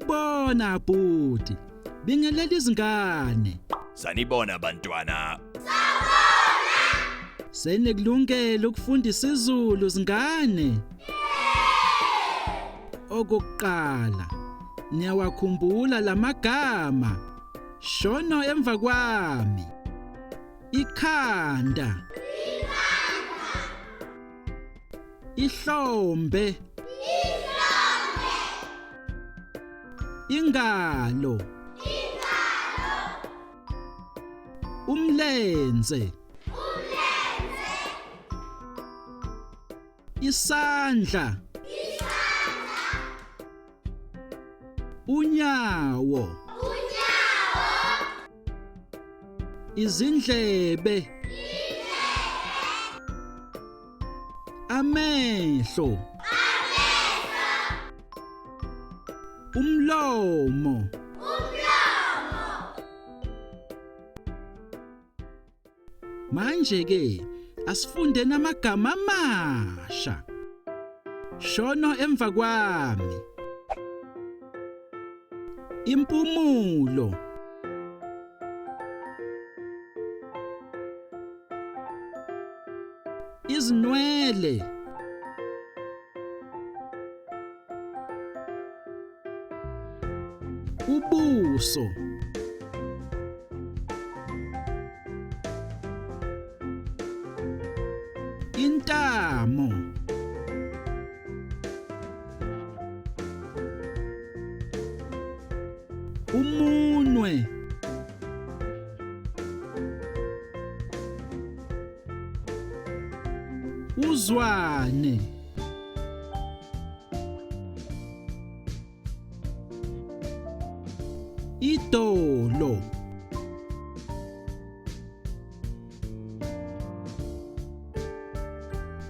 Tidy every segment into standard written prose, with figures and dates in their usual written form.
Sawubona bhuti. Bingelela izingane. Sanibona bantwana. Senikulungele ukufunda isiZulu zingane? Okokuqala, niyawakhumbula lamagama. Shono emva kwami. Ikhanda. Ihlombe. Ihlombe. Ingalo. Ingalo. Umlenze. Umlenze. Isandla. Isandla. Unyawo. Unyawo. Izindlebe. Amehlo. Amehlo. Umlomo. Umlomo. Manje ke asifunde namagama amasha. Shono emva kwami. Impumulo. Izinwele. Ubuso. Intamo. Umunwe. Uzwane. Idolo.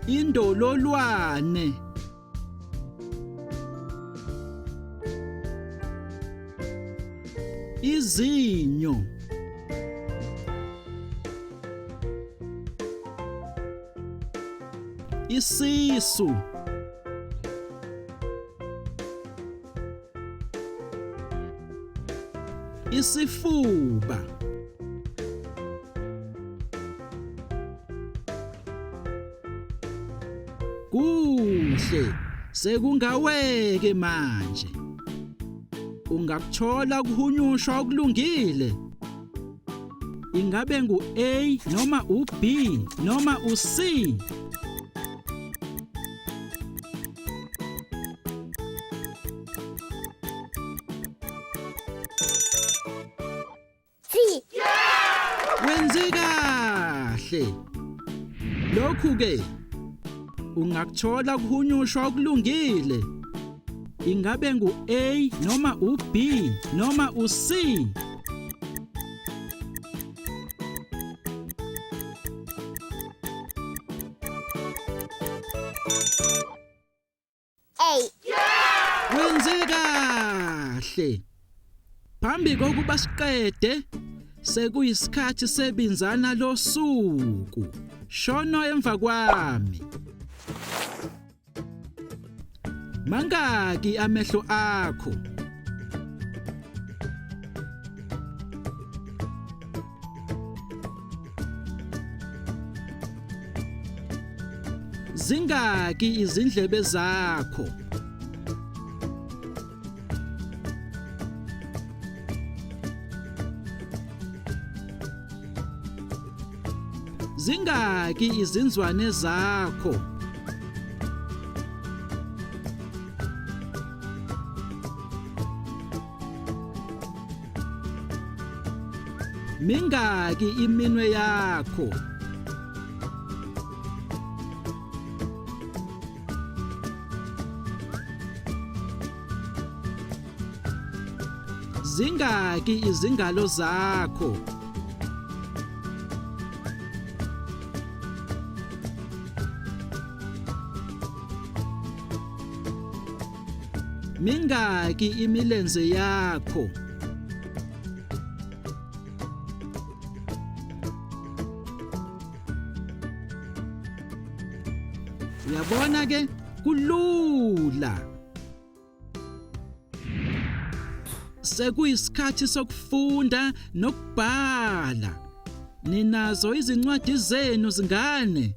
Indololwane. Izinyo. Isisu. Isifuba. Kuhle sekungaweke manje. Ungakuthola ukuhunyushwa okulungile. Ingabe ngu A noma u B noma u C? C. Wenze kahle. Lokhu ke ungakuthola kuhunyushwa okulungile. Ingabe ngu A noma u B noma u C? A. Wenze kahle. Phambi kokuba siqede sekuyisikhathi sebinzana losuku. Shono emva kwami. Mangaki amehlo akho? Zingaki izindlebe zakho? Zingaki izinzwane zakho? Mingaki iminwe yakho? Zingaki izingalo zakho? Mingaki imilenze yakho? Uyabona ke kulula. Sekuyisikhathi sokufunda nokubhala. Ninazo izincwadi zenu zingane?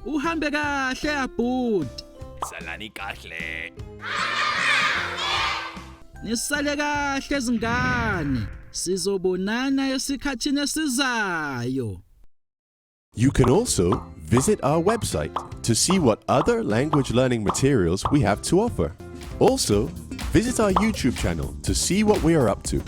Uhambe kahle abhuti. Salani kahle. Nisale kahle zingane. Sizobonana esikhathini esizayo. You can also visit our website to see what other language learning materials we have to offer. Also, visit our YouTube channel to see what we are up to.